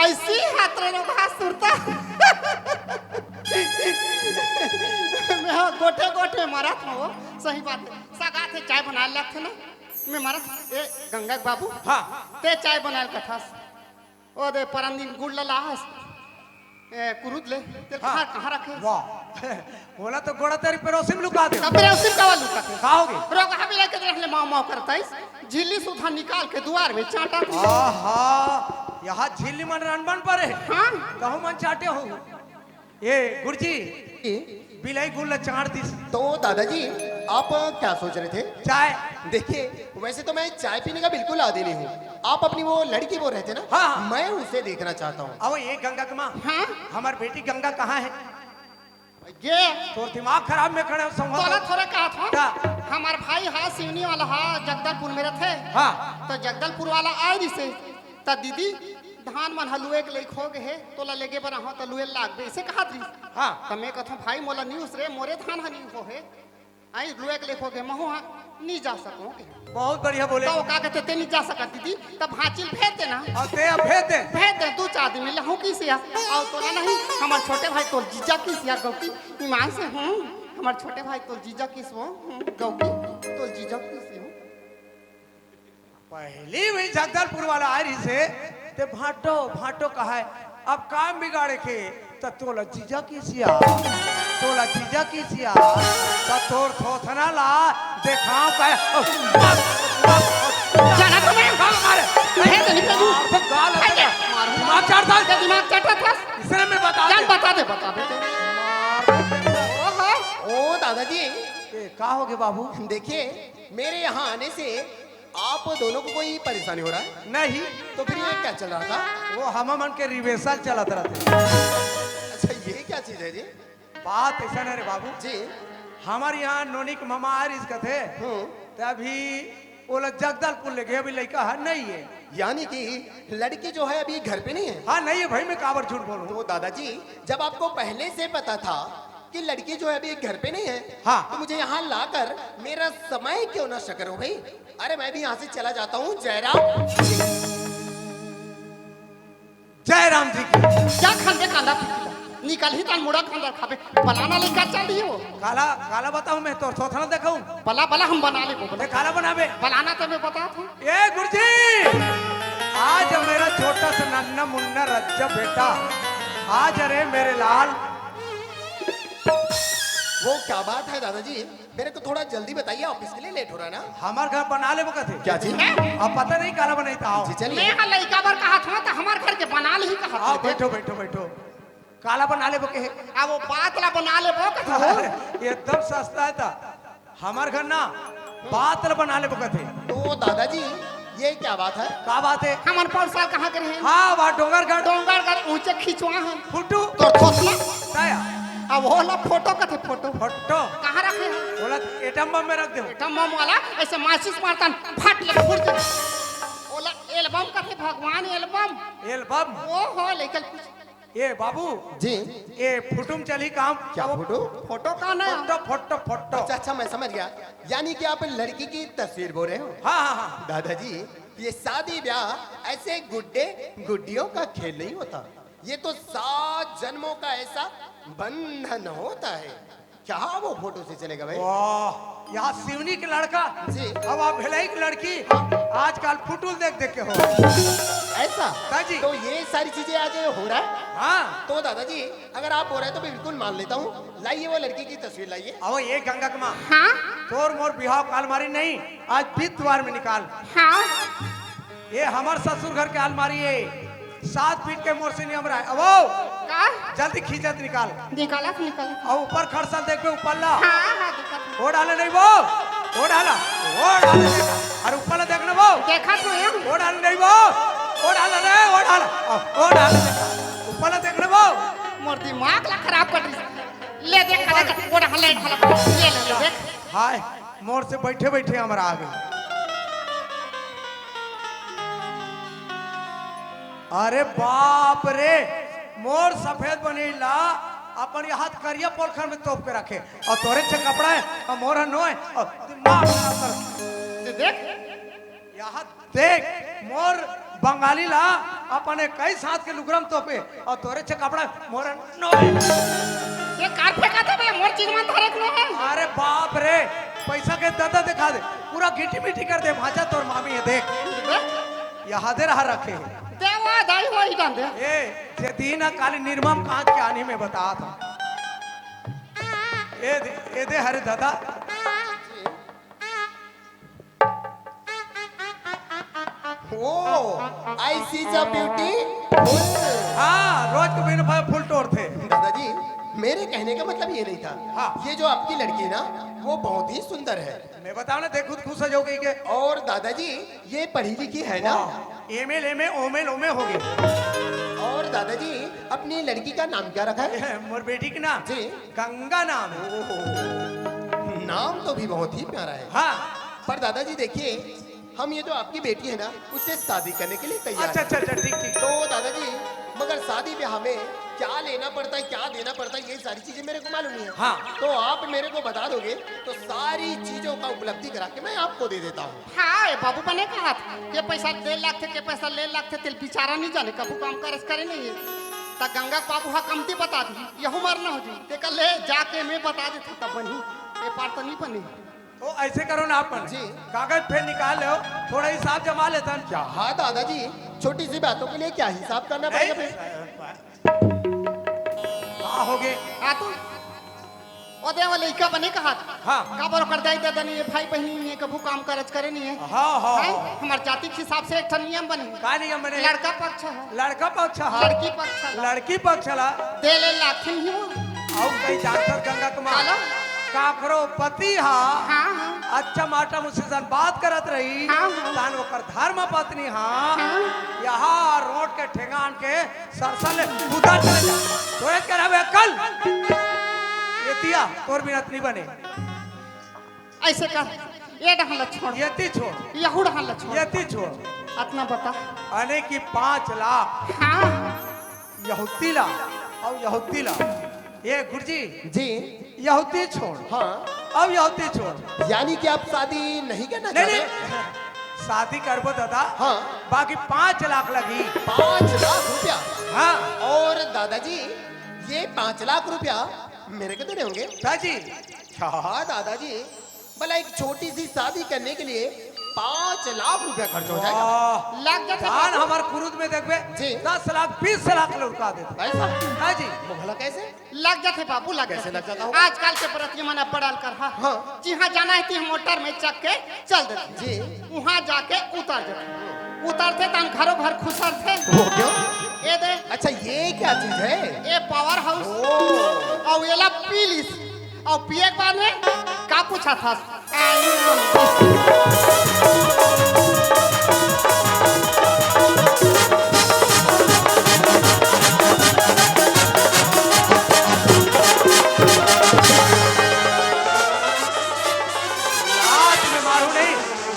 ऐसी हाथ रे लोग हाथ सुरता। मैं हाँ, गोठे गोठे मरत हूँ, सही बात है। सगा थे चाय बना लेते ना, मैं मरत, ए, गंगा के बाबू, हाँ। ते चाय बना कथस। ओ दे परन दिन गुड़ ला लाहस। ए, कुरुद ले, ते हाँ। कहाँ, कहाँ रखे? वाह। बोला तो गोड़ा तेरी पेरोसी में लुका दे। तब पेरोसी में कावा लुका दे? का होगे? रोग हमी रखे दे रहले माव माव करता इस। झिल्ली सुधा निकाल के दुआर में चाटा। आहा, यहाँ झिल्ली मन रन बन परे। हाँ। कहूँ मन चाटे हो। ए, गुरुजी, बिलाई गुड़ ला चाट दिस। तो दादाजी, आप क्या सोच रहे थे? चाय। देखिए, वैसे तो मैं चाय पीने का बिल्कुल आदी नहीं हूँ। आप अपनी वो लड़की बोल रहे थे ना? हाँ। मैं उसे देखना चाहता हूँ। अब ये गंगा के माँ, हाँ? हमार बेटी गंगा कहाँ है? ये तोर दिमाग खराब में खड़े हो, संभल तोला तो। थोड़ा कहा था। क्या? हमार भाई हा सिवनी वाला हा, जगदलपुर में रहते। हाँ। तो जगदलपुर वाला आए रिसे, त दीदी, धान मन ह लुए के लइक हो गे हे, तोला लेगे बर आहूं त लुए लागबे, अइसे कहत रिहिस। हाँ। त मैं कथों, भाई मोला नी उसरे, मोरे धान ह नी हो हे। आई लुए के लइक हो गे, महूं ह नी जा सकंव के। बहुत बढ़िया बोले। त ओ का कथे, ते नी जा सकत दीदी, त भांचिल भेज देना। अउ ते अब भेज दे। भेज दे, दू चार दिन में लहूं किसिया। अउ तोला नहीं, हमर छोटे भाई तोर जीजा किसिया गौकी, ईमान से, हूं, हमर छोटे भाई तोर जीजा किस वो, हूं, गौकी, तोर जीजा किस हो। पहली भी जगदलपुर वाला आए रहिसे, ते भांटो, भांटो कहाय। अब काम बिगाड़े के, त तोला जीजा किसिया, तोला जीजा किसिया, त तोर थोथना ला देखाव कहे। जाना तो मैं। गाल मारे। नहीं, तो नहीं, नहीं। मार तो गाल है। मार। दिमाग चाटता है। क्या दिमाग चाटता था? इसने मैं बता जान दे। बता दे, बता दे। मार दे। ओहो। ओ दादाजी। ए, का हो गे बाबू? देखिए, मेरे यहाँ आने से आप दोनों को कोई परेशानी हो रहा है? नहीं। तो फिर ये क्या चल रहा था? वो हम मन के rehearsal चलत रहते। अच्छा, ये क्या चीज है जी? बात ऐसा ना रे बाबू। जी। हमर यहाँ नोनी के ममा आ रहिस कथे। हम्म। त अभी ओला जगदलपुर ले गे, अभी लइका ह नहीं है। यानी कि लड़की जो है अभी घर पे नहीं है? हाँ, नहीं है भाई, मैं काबर झूठ बोलूं? तो दादाजी, जब आपको पहले से पता था कि लड़की जो है अभी घर पे नहीं है, हाँ। तो मुझे यहाँ लाकर मेरा समय क्यों नष्ट करो भाई? अरे, मैं भी यहाँ से चला जाता हूँ, जयराम। जयराम जी की। क्या खांदे कांदा पिकला? निकल ही तान मुड़ा खांदा खाबे। बलाना लेकर चल दियो। काला, काला बताऊं मैं तो थोथना देखाऊं। बला, बला हम बना लेबो, बला। ते काला बनाबे। बलाना तो मैं बतात हूं। ए गुरुजी, आज मेरा छोटा सा नन्ना मुन्ना रज्जा बेटा, आज रे मेरे लाल। वो क्या बात है दादाजी, मेरे को थोड़ा जल्दी बताइए, ऑफिस के लिए लेट हो रहा है ना। हमार घर बना लेबो कथे। क्या जी? अब पता नहीं काला बनाई त आओ। जी, चलिए। मैं हा लइका बर कहा था, तो हमार घर के बना ले ही कहा था। आओ, बैठो, बैठो, बैठो। काला बना लेबो कहे। अब वो बात ला बना लेबो कथे। एकदम सस्ता है त। हमार घर ना, बात ला बना लेबो कथे। तो दादाजी, ये क्या बात है? का बात है? हमन पाँच साल कहाँ करे हैं? हाँ, वहाँ डोंगरगढ़। डोंगरगढ़ ऊंचे खिंचवा है। फुटू। तो थोथना। दया। अब ओला फोटो कथे, फोटो। फोटो? कहाँ रखे हे? ओला एटम बम में रख दे। एटम बम वाला ऐसे माचिस मारतन, फट ले फूट दे। ओला एल्बम कथे भगवान, एल्बम। एल्बम? ओ हो, लेकिन कुछ ए बाबू, जी। ए फोटो में चली काम। क्या फोटो? फोटो का ना? Photo, photo, photo. अच्छा, अच्छा, मैं समझ गया। यानी कि आप लड़की की तस्वीर बोल रहे हो? हाँ, हाँ, हाँ। दादाजी, ये शादी ब्याह ऐसे गुड्डे गुड्डियों का खेल नहीं होता। ये तो सात जन्मों का ऐसा बंधन होता है। क्या वो फोटो से चलेगा भाई? वाह, यहाँ सिवनी के लड़का, जी। अब आप भिलाई की लड़की, आजकल फोटो देख देख के हो। ऐसा? हाँ जी। तो ये सारी चीजें आज हो रहा है? हाँ। तो दादाजी, अगर आप बोल रहे हैं तो मैं बिल्कुल मान लेता हूँ। लाइए वो लड़की की तस्वीर लाइए। आओ ये गंगा के माँ। हाँ? तोर मोर बिहाव का अलमारी नहीं, आज बीत द्वार में निकाल। हाँ? ये हमर ससुर घर के अलमारी है। सात फीट के मोर से नियम रहा है। अब आओ। का? जल्दी खींचत निकाल। निकालत, निकालत। और ऊपर खरसल देखबे, ऊपर ला। हाँ, हाँ, दिखत है। ओ डाले नहीं वो। ओ डाला। ओ डाले देखा। अरे ऊपर ला देखना वो। देखत हो हम। ओ डाले नहीं वो। ओ डाला रे, ओ डाला। आ, ओ डाले देखा। ऊपर ला देखना वो। मोर दिमाग ला खराब कर दी। ले देख, खड़ा कर। ओ डाले, ले, ले, ले, देख। हाय, मोर से बैठे बैठे हमरा आ गए। अरे बाप रे, मोर सफेद बनेला अपन यहाँ करिया पोलखर में तोप के रखे, और तोरे छे कपड़ा है और मोर ह नोय, और दिमाग खराब कर। ये देख, यहाँ देख, मोर बंगाली ला अपन इक्कीस हाथ के लुगरा में तोपे, और तोरे छे कपड़ा मोर नोय। ये कार फेंका था बे, मोर चीज मन धरे के नहीं है। अरे बाप रे, पैसा के दादा दिखा दे, पूरा गिटी मिटी कर दे, भांचा तोर मामी है देख। देख। यहाँ दे रहा रखे। देवा दाई हो ही जान दे। ए, जे दिन काली निर्मम कांच के आनी में बता था। ए दे, ए दे हरे दादा। Oh, I see the beauty full। हाँ, रोज के बिन भाई फूल तोड़ते। दादाजी, मेरे कहने का मतलब ये नहीं था। हाँ। ये जो आपकी लड़की है ना, वो बहुत ही सुंदर है। मैं बताओ ना, देख खुद खुश हो जाओगे के। और दादाजी, ये पढ़ी लिखी है ना? वाह, एम एल, एम ए, ओम एल, ओम ए हो गई। और दादाजी, अपनी लड़की का नाम क्या रखा है? मोर बेटी के नाम? जी। गंगा नाम है। ओहो, नाम तो भी बहुत ही प्यारा है। हाँ। पर दादाजी देखिए, हम ये जो आपकी बेटी है ना, उससे शादी करने के लिए तैयार अच्छा, हैं। अच्छा, अच्छा, ठीक, ठीक। तो दादाजी, मगर शादी ब्याह में क्या लेना पड़ता है, क्या देना पड़ता है, ये सारी चीजें मेरे को मालूम नहीं है। हाँ। तो आप मेरे को बता दोगे तो सारी चीजों का उपलब्धि करा के मैं आपको दे देता हूँ। हाँ, ये बाबू बने कहा था, के पैसा दे लागथे, के पैसा ले लागथे, तेल बेचारा नहीं जाने, कभू काम काज करे नहीं है। त गंगा के बाबू हा कमती बता दी, यहू मारना हो जी, तेकर ले जाके मैं बता देता तब बनी, ये पार तो नहीं बनी। तो ऐसे करो ना अपन। जी। कागज फेर निकाल लो, थोड़ा हिसाब जमा लेतन। क्या? हाँ दादाजी, छोटी सी बातों के लिए क्या हिसाब करना नहीं। पड़ेगा फिर? का हो गे? हाँ तो, ओ दे वो लइका बने कहा। हाँ। काबर ओकर दाई ददा नहीं है, भाई बहिनी नहीं है, कभू काम काज करे नहीं है। हाँ, हाँ, हैं? हाँ। हमार जाति के हिसाब से एक ठन नियम बने। का नियम बने? लड़का पक्ष है। लड़का पक्ष हा। लड़की पक्ष ला। लड़की पक्ष ला। दे ले लाथे नहीं वो। अउ कई जानथस गंगा के माँ। काला? काकरो पति हा। हाँ, हाँ। अच्छा माटा मुझसे जन बात करत रही। हाँ, हाँ। तान ओकर धर्म पत्नी हा। हाँ। यहाँ रोड के ठेंगान के सरसन ले उतर चले जा। तोरे के रहबे कल। ये तिया, तोर बिना नहीं बने। ऐसे कर, ये डहन ला छोड़। ये ती छोड़। यहू डहन ला छोड़। ये ती छोड़। अतना बता। अने कि पाँच लाख। हाँ। यहूदी ला, अउ यहूदी ला। ये गुरुजी। जी। यहूदी छोड़। हाँ। अउ यहूदी छोड़। यानी कि आप शादी नहीं करना नहीं, चाहते? नहीं। शादी करबो दादा। हाँ। बाकी पाँच लाख लगी। पाँच लाख रुपया? हाँ। और दादाजी, ये पाँच लाख रुपया मेरे को देने होंगे। दादाजी। हाँ दादाजी, भला एक छोटी सी शादी करने के लिए पाँच लाख रुपया खर्च हो जाएगा। वाह। लग जाथे जान बाबू। हमार कुरुद में देखबे, जी। दस लाख, बीस लाख लुका देथे। ऐसा? हाँ जी। वो भला कैसे? लग जाथे बाबू, लग कैसे जाथे। लग जाता होगा? आजकल के बरतिया मन अब्बड़ अलकर हा। हाँ। जिहाँ जाना है, तिहाँ मोटर में चक के चल देथे। जी। उहाँ जाके उतर जाथे। उतरथे तन घरो घर खुसरथे। वो क्यों? ये दे। अच्छा, ये क्या चीज है? ये पावर हाउस। ओ। अउ एला पी लिस। अउ पिए के बाद में का पूछा था?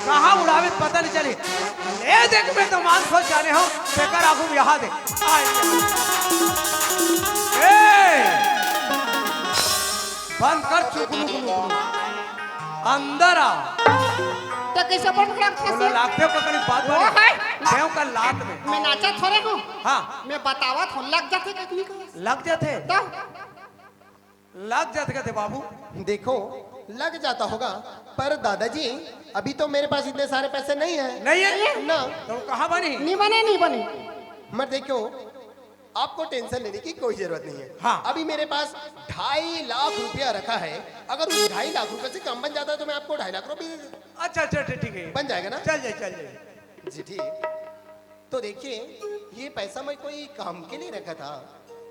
कहाँ उड़ावे पता नहीं चली। ले देख, मैं तो मान सोच जाने हो, बेकार आगू यहाँ दे। आई। ए! बंद कर, चुकलू, गुलू, गुलू। अंदर आ। तो कैसे बंद कर बोला, फंसे? लागते पकड़ी बात ओ वाली। हाय। देव का लात में। मैं नाचा थोड़े हूँ। हाँ। मैं बतावत हूँ, लग जाते कखनी का। लग जाते? तो? लग जाते कहते बाबू। देखो, लग जाता होगा, पर दादाजी, अभी तो मेरे पास इतने सारे पैसे नहीं है। नहीं है? ना। तो कहाँ बनी? नहीं बने, नहीं बने। मत देखो, आपको टेंशन लेने की कोई जरूरत नहीं है। हाँ। अभी मेरे पास ढाई लाख रुपया रखा है। अगर उस ढाई लाख रुपए से कम बन जाता है तो मैं आपको ढाई लाख रुपए दे देता। अच्छा, अच्छा, ठीक, ठीक है। बन जाएगा ना? चल जाए, चल जाए। जी, ठीक। तो देखिए, ये पैसा मैं कोई काम के लिए रखा था,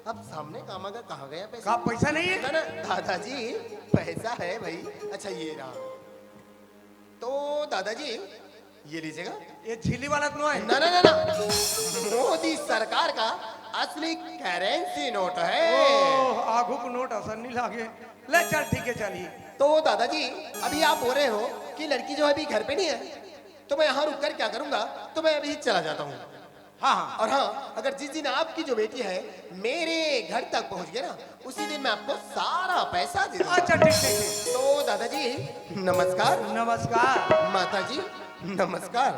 अब सामने काम आगा, कहाँ गया पैसा? का पैसा नहीं है? ना, ना, दादाजी, पैसा है भाई। अच्छा, ये रहा। तो दादाजी, ये लीजिएगा। ये झिल्ली वाला तो नहीं है? ना, ना, ना, ना, मोदी सरकार का असली करेंसी नोट है। ओह, आगू को नोट असर नहीं लागे। ले चल, ठीक है, चलिए। तो दादाजी, अभी आप बोल रहे हो कि लड़की जो है अभी घर पे नहीं है, तो मैं यहाँ रुक कर क्या करूंगा, तो मैं अभी चला जाता हूँ। हाँ, हाँ। और हाँ, अगर जिस दिन आपकी जो बेटी है मेरे घर तक पहुँच गई ना, उसी दिन मैं आपको सारा पैसा दे दूंगा। अच्छा, ठीक, ठीक, ठीक। तो दादाजी, नमस्कार। नमस्कार। माताजी, नमस्कार।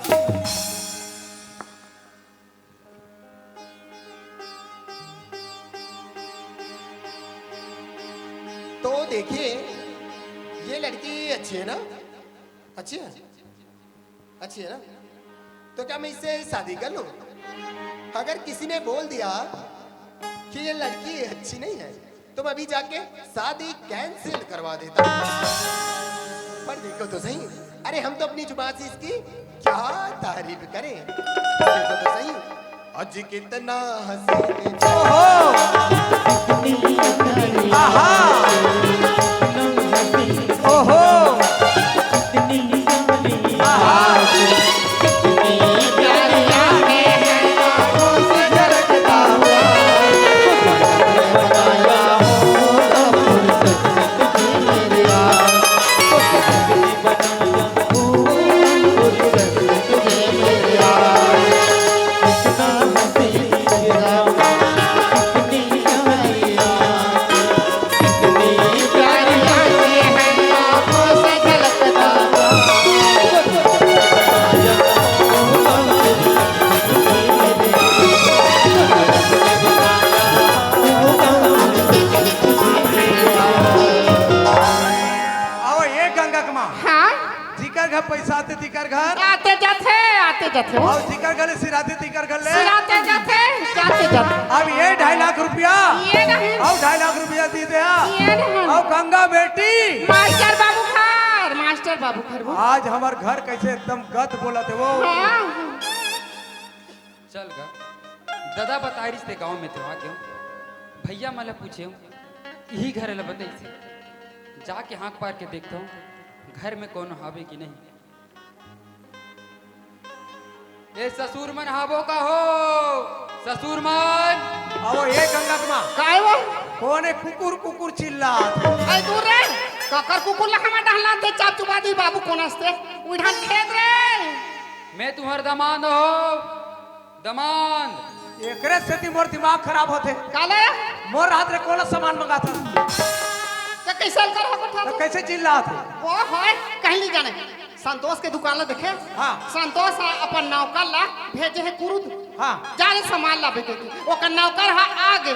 तो देखिए, ये लड़की अच्छी है ना? अच्छी है? अच्छी है ना? तो क्या मैं इससे शादी कर लूं? अगर किसी ने बोल दिया कि ये लड़की अच्छी नहीं है, तो मैं अभी जाके शादी कैंसिल करवा देता हूँ। पर देखो तो सही, अरे, हम तो अपनी जुबान से इसकी क्या तारीफ करें। देखो तो सही, आज कितना हसीन। ओहो। आहा। ओहो। आहा। आओ, ये गंगा के माँ। हाँ? जिकर घर पैसा आते, तिकर घर। आते जाथे, आते जाथे। और जिकर घर ले सिराते, तिकर घर ले। सिराते जाथे, जाते जाथे। अब ये ढाई लाख रुपया। ये नहीं। और ढाई लाख रुपया दे दे। ये नहीं। और गंगा बेटी। मास्टर बाबू घर, मास्टर बाबू घर वो। आज हमार घर कैसे एकदम गद बोलत हे वो। हाँ। चल गा, ददा बताय रिहिस ते गाँव में तो आ गेंव। भैया मन ल पूछेंव, इही घर ल बतइस हे। जाके हाँक पार के देखथंव, घर में कोनो हावे कि नहीं। ए ससुर मन हावो का हो? ससुर मन। आवो, ए गंगा के माँ। काय वो? कोन हे कुकुर कुकुर चिल्लात? अरे दूर रे, ककर कुकुर ला हमर डहर लानथे, चाप चुपा दी बाबू, कोन हस ते? उइढ़ान खेद रे। मैं तुम्हर दमांद हों। दमांद। एकरे सेती मोर दिमाग खराब होथे। काले? मोर हाथ ले कोन ला सामान मंगाथस? त कइसे हल्का रहा कोठा त तू? कइसे चिल्लात हे? ओ होय, कहीं नहीं जाने। संतोष के दुकान ला देखे? हाँ। संतोष ह अपन नौकर ला भेजे हे कुरुद। हाँ। जा रे सामान लाबे कहिके। ओकर नौकर ह आगे।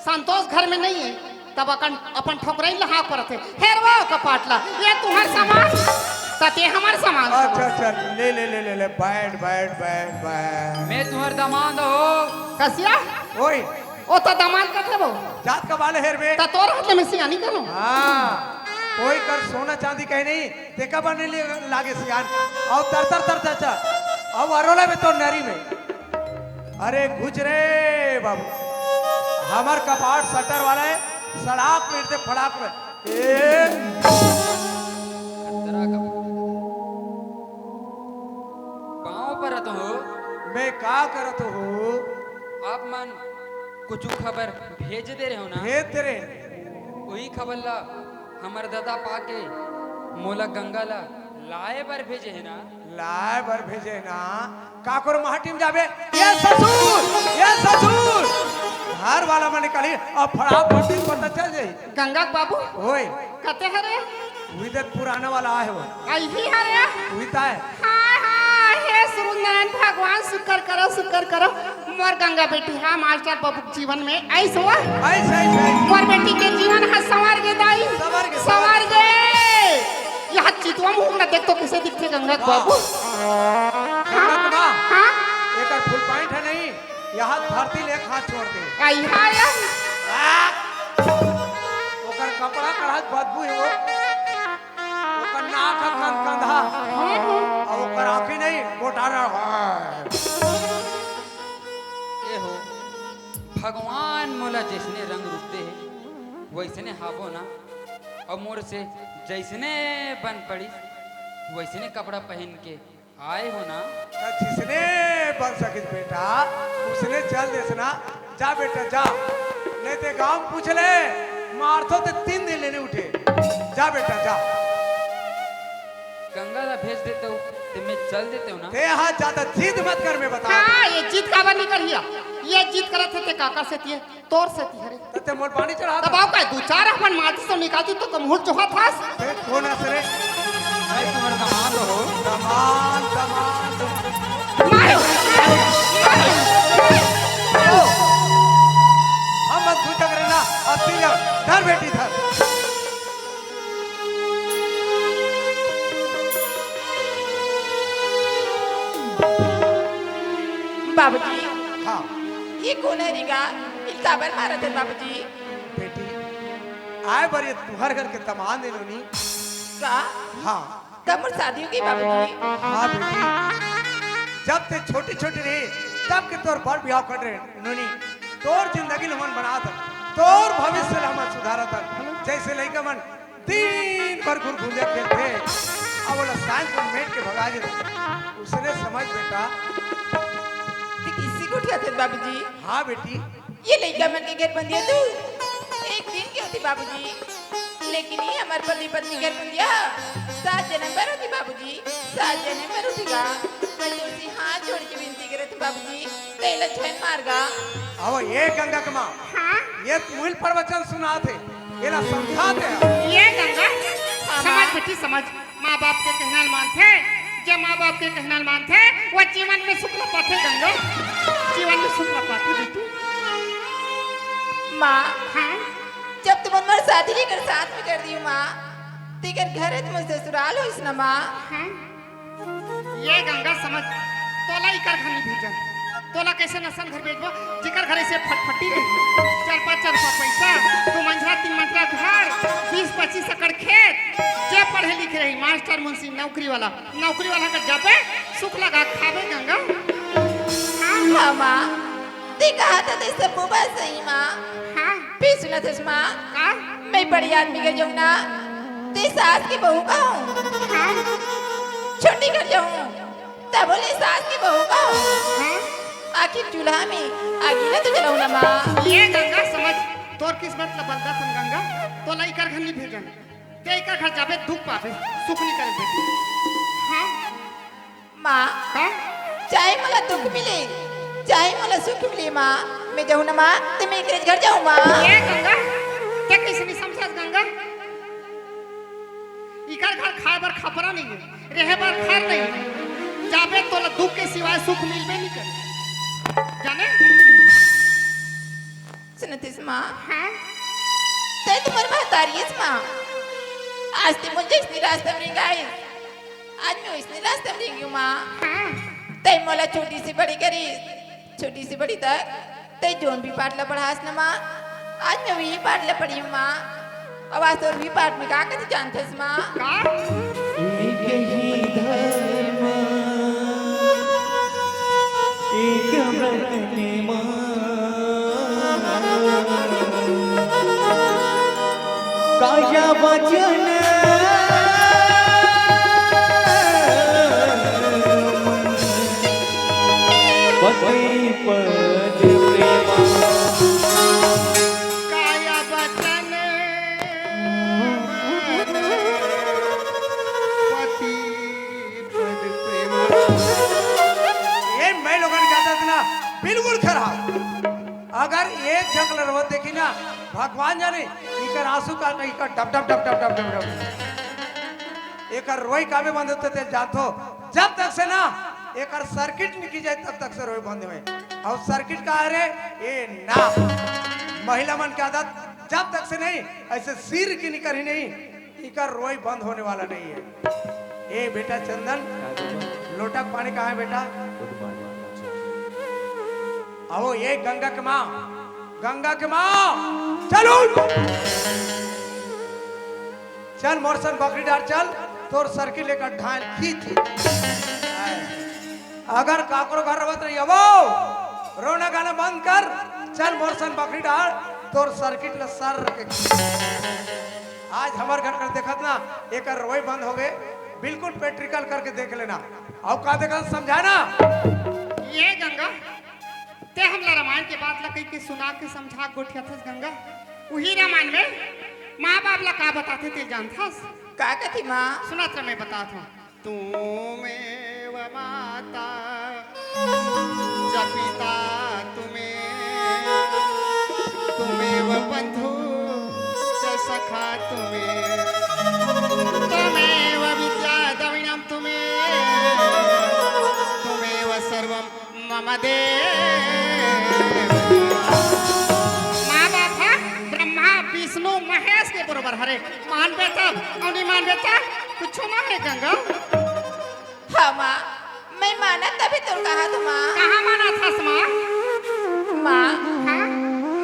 संतोष घर में नहीं हे। तब अकन, अपन ठोकरइन ला हाँक परत हे, "हेरवा ओ कपाट ला, ये तुम्हर सामान, त ते हमर सामान।" अच्छा, अच्छा, ले, ले, ले, ले, ले, बैठ, बैठ, बैठ, बैठ। मैं तुम्हर दमांद हों। कसिया? ओए। ओ त दमांद कथे वो। जात का बाल हेर बे। त तोर हाथ ले मैं सियानी करूँ? हाँ, कोई कर सोना चांदी कहीं नहीं, देखा बने लिए लागे सियान। आओ तर, तर, तर, तर, तर। आओ अरोला में तो नरी में। अरे घुच रे बाबू, हमर कपाट शटर वाला हे, सड़ाक में ते फड़ाक में। ए! खतरा का पाँव परत हों। मैं का करत हों? आप मन कुछ खबर भेज दे रहे हो ना? भेज दे रहे। वही खबर ला हमर ददा पाके मोला गंगा ला लाए बर भेजे हे ना? लाए बर भेजे ना? का करो माटी में जाबे? ये ससुर, ये ससुर, घर वाला मन निकली। अब फटाफट से पता चल जाई। गंगा के बाबू। ओए। कते हरे? उही देख पुराना वाला आए हो। अइही हरे? उही ता है। हाय, हाय, हे सूरज नारायण भगवान, शुक्र करो, शुक्र करो। मोर गंगा बेटी हा मास्टर बाबू के जीवन में ऐस हो। ऐस, ऐस, ऐस। मोर बेटी के जीवन हा संवर गे दाई। संवर गे, संवर गे। यहाँ चितवा मुँह ला देख तो कैसे दिखथे गंगा के बाबू। गंगा के माँ, हाँ? एकर full pant है नहीं, यहाँ धरती ले हाथ छोड़ दे। आई हाँ यार। आ! ओकर कपड़ा कढ़त बदबू है वो। ओकर नाक ह कन-, कंधा। हाँ, हाँ। और ओकर आँखी नहीं, गोटारा। ए हो, भगवान मोला जैसने रंग रूप दे हे, वैसने हाबो ना। और मोर से जैसने बन पड़ी, वैसने कपड़ा पहन के आए हो ना। त जिसने बन सकिस बेटा, उसने चल देस ना। जा बेटा, जा। नहीं ते गाँव पूछ ले, मारथों ते तीन दिन ले नइ उठे। जा बेटा, जा। गंगा ला भेज देते हो, ते मैं चल देते हो ना। ते हा ज्यादा जिद मत कर, मैं बता। हाँ, ये जिद काबर नइ करिया? ये जिद करत हे ते काकर सेती हे? तोर सेती हरे। त ते मोर पानी चढ़ा दे। दबाव का दू चार अपन माचिस तो निकाल दी तो कम हुट जोहत हस। ते कोन हस रे? भाई तुम्हारा दामाद हो। दामाद, दामाद। मारो। ओ, हम मत दू टकरे ना, अब तीन जन। धर बेटी, धर। बाबूजी, हाँ। ये कोन हरे गा? इल काबर मारत हे बाबूजी? बेटी, आए बर ये तुहर घर के दमांद ए नोनी। का? हाँ। त मोर शादी होगे बाबूजी? हाँ बेटी, जब ते छोटी छोटी रहे, तब के तोर बर बिहाव कर रहे नोनी। तोर जिंदगी ल हमन बनात हन, तोर भविष्य ल हमन सुधारत हन। जैसे लइका मन दिन भर घुरघुरिया खेलथे, अब ओला सांझ को मेट के भगा देथे। उसने समझ बेटा। ते किससे गोठियाथे बाबूजी? हाँ बेटी। ये लइका मन के घर बंदिया तू एक दिन के होती बाबूजी, लेकिन ये हमर पति पत्नी घर बंदिया सात जनम बर होती बाबूजी, सात जनम बर होती गा। मैं तुमसे हाथ जोड़ के विनती करत हूँ बाबूजी, तेला झन मार गा। अब ये गंगा के माँ, हाँ? ये मुहिल प्रवचन सुनाथे, एला समझाथे। ये गंगा, हाँ, समझ माँ। बेटी, समझ। माँ बाप के कहना ल मानथे, जे माँ बाप के कहना ल मानथे, वो जीवन में सुख ल पाथे गंगा, जीवन में सुख ल पाथे बेटी। माँ, हाँ? जब तुमन मोर शादी लेकर साथ में कर दियो माँ, तेकर घर तुम ससुराल होइस ना माँ। हाँ? ये गंगा समझ, तोला इकर घर नहीं भेजन। तोला कैसे नसन घर भेजबो, जिकर घर ऐसे फटफटी रही, चार पाँच चार रुपया पैसा, दो मंजिला तीन मंजिला घर, बीस पच्चीस एकड़ खेत, जे पढ़े लिखे रही, मास्टर मुंशी, नौकरी वाला, नौकरी वाला कर जाबे, सुख लगा खाबे गंगा। हाँ? हाँ माँ, ते कहा था ते सब बात सही माँ। हाँ। फिर सुनत हस माँ, का? मैं बड़ी आदमी कर जाऊँ ना, ते सास के बहू का हूँ। हाँ। छोटी कर जाऊँ, तब बोले सास के बहू का हूँ। हाँ। आखिर चूल्हा में आगी ना तो जलाऊँ ना माँ। ये गंगा समझ, तोर किस्मत ला बलदा थन गंगा, तोला इकर घर नहीं भेजन। ते इकर घर जाबे दुख पाबे, सुख नहीं करे बेटी। हाँ। माँ, हाँ? चाहे मोला दुख मिले, चाहे मोला सुख मिले माँ, मैं जाऊँ ना माँ, ते मैं एकरे घर जाऊँ माँ। ए गंगा, ते कैसे नहीं समझत गंगा? इकर घर खाए बर खपरा नहीं है, रहे बर घर नहीं है। जाबे तोला दुख के सिवाय सुख मिलबे नहीं करे। जाने? सुनतिस माँ? हाँ? ते तुम्हर महतारी हस माँ। आज ते मुझे इसनी रास्ता में गाइस। आज मैं इसनी रास्ता में गई हूँ माँ। हाँ। ते मोला छोटी से बड़ी करिस, छोटी से बड़ी तक ते जोन भी पाठ ला पढ़ास न माँ, आज मैं वही पाठ ला पढ़ी हूँ माँ। अब आज तो वही पाठ में का कथे जानथस माँ? का? एक ही धर्म, एक व्रत नियम। काया वचन पति पद प्रेमा। काया वचन मन पति बिल्कुल खराब। अगर एक झक ल रोवत देखी ना, भगवान जाने, इकर आंसू का, इकर डब डब डब डब डब डब डब। एकर रोई काबे बंद होथे तेला जानथो? जब तक से ना एकर सर्किट निकल जाए, तब तक से रोई बंद होए। अउ सर्किट का हरे? ए ना, महिला मन के आदत, जब तक से नहीं ऐसे सिर के निकरही नहीं, इकर रोई बंद होने वाला नहीं है। ए बेटा चंदन, लोटा के पानी कहाँ है बेटा? आओ, ये गंगा के माँ, गंगा के माँ, चल उठ। चल मोर संग बकरी डार चल, तोर सर्किट लेकर ढाल खींच। अगर काकरो घर रवत रही, अबो, रोना गाना बंद कर, चल मोर संग बकरी डार, तोर सर्किट ल सर के। आज हमर घर कर देखत ना, एकर रोई बंद हो गए, बिल्कुल प्रैक्टिकल करके देख लेना। अउ का देखत समझा ना? ये गंगा, ते हमला रामायण के बात ला कहि के सुना के समझा के गोठियाथस गंगा। उही रामायण में माँ बाप ला का बताथे ते जानथस? का कथे माँ? सुनत रह, मैं बतात हूँ। त्वमेव माता च पिता त्वमेव, त्वमेव बंधु च सखा त्वमेव, त्वमेव विद्या द्रविणम त्वमेव, त्वमेव सर्वम मम देव। माँ बाप ह ब्रह्मा, विष्णु, महेश के बरोबर हरे। मानबे तब, अउ नहीं मानबे तब, कुछो ना हे गंगा। हाँ माँ, मैं मानत तभी तोर कहा तो माँ। कहाँ मानत हस माँ? माँ, हाँ?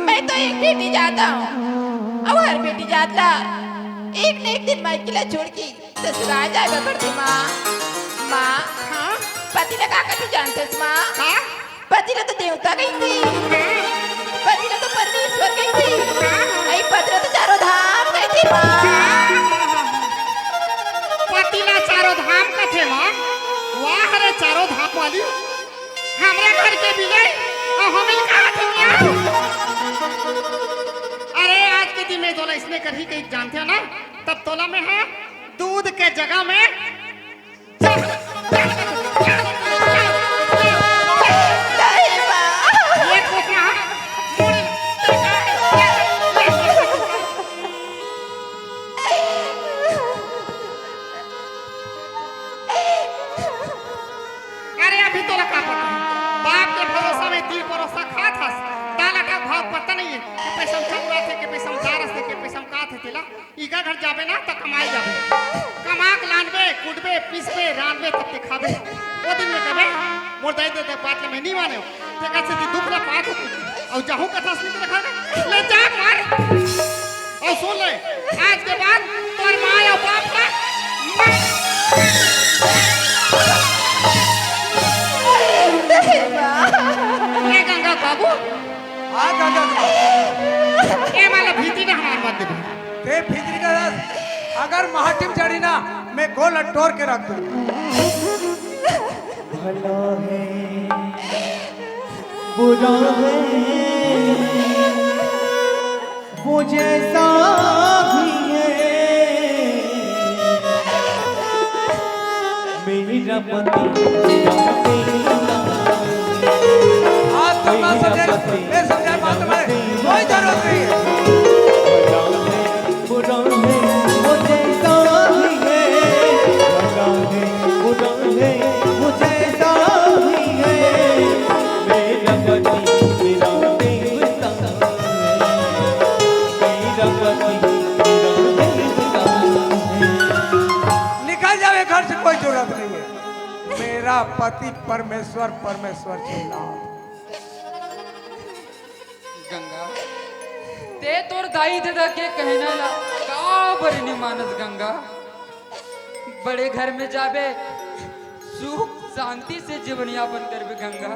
मैं तो एक बेटी जात हूँ, अउ हर बेटी जात ला एक न एक दिन मायके ला छोड़ के ससुराल जाए बर पड़थे माँ। माँ, हाँ? पति ला का कथे जानथस माँ? हाँ? पति ला तो देवता कहिथे, हाँ? पति ला तो परमेश्वर कहिथे, हाँ? अई पति ला तो चारों धाम कहिथे माँ। हाँ? पति ला चारों धाम कथे माँ। वाह रे चारों धाम वाली, हमरे घर के बिजई, अउ हमिन का कथे मियाँ? अरे आज के दिन में तोला इसने करही कहि जानथे ना, तब तोला मैं हा दूध के जगह में ये कोसा मुड़। अरे अभी तोला का पता? बाप के भरोसा में तीन परोसा खात हस, दाल आटा भाव पता नहीं है कि पैसा चल रहा थे, कि पैसा उतार थे, कि पैसा का थे तेला। इका घर जाबे ना, त कमाए जाबे। कमा के लानबे, कुटबे, पीसबे, रांधबे, तब ते खाबे। वो दिन में कबे, मोर दाई दे, दे बात ल मैं नहीं माने। ते का से दुख ला पात हो। अउ जाहूं कथा सुन के रखा ले जा मार। अउ सुन ले, आज के बाद तोर माँ अउ बाप का ए गंगा बाबू, हाँ, गंगा बाबू। ए वाला भीती में हमार मत देबे। ते भीतरी का रस, अगर माटी में चढ़ी ना, मैं गोल टोर के रख दूं। भला है, बुरा है, वो जैसा भी है, मेरा पति, मेरा पति। आज तो ना समझे, मैं समझा बात में कोई जरूरत नहीं है। बुरा है, वो जैसा भी है, भला है, बुरा है, वो जैसा भी है, मेरा पति मेरा देवता है, मेरा पति मेरा देवता है। निकल जावे घर से, कोई जरूरत नहीं है। मेरा पति परमेश्वर, परमेश्वर चिल्लाओ। गंगा, ते तोर दाई ददा के कहना ला काबर नी मानस गंगा? बड़े घर में जाबे, सुख शांति से जीवन यापन करबे गंगा।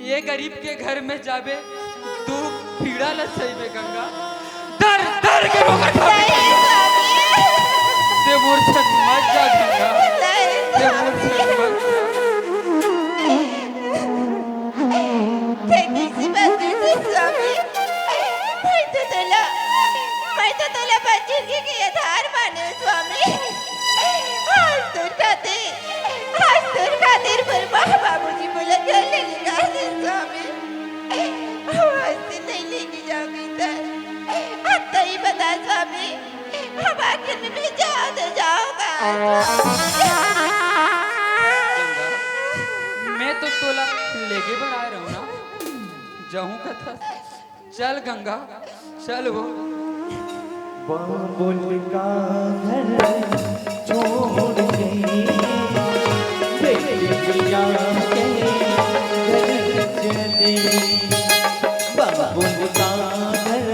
ये गरीब के घर में जाबे, दुख पीड़ा ला सहिबे गंगा। दर दर के रोगा खाबे। नहीं स्वामी। ते मोर संग मत जा गंगा। नहीं ते मोर स्वामी। संग मत जा। ते किसी बात नहीं सुन स्वामी। मैं तो तोला, मैं तो तोला बच्चे के, के आधार माने स्वामी। आज तोर खातिर, आज तोर खातिर मोर माँ बाबूजी मोला घर ले लेगा। भी जाओ तो जाओ का। गंगा, मैं तो तोला लेगे बर आए रहूं ना, जाहूं कथस। चल गंगा, चल वो। बाबुल का घर छोड़ के बेटिया के घर चले। बाबुल का घर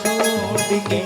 छोड़ के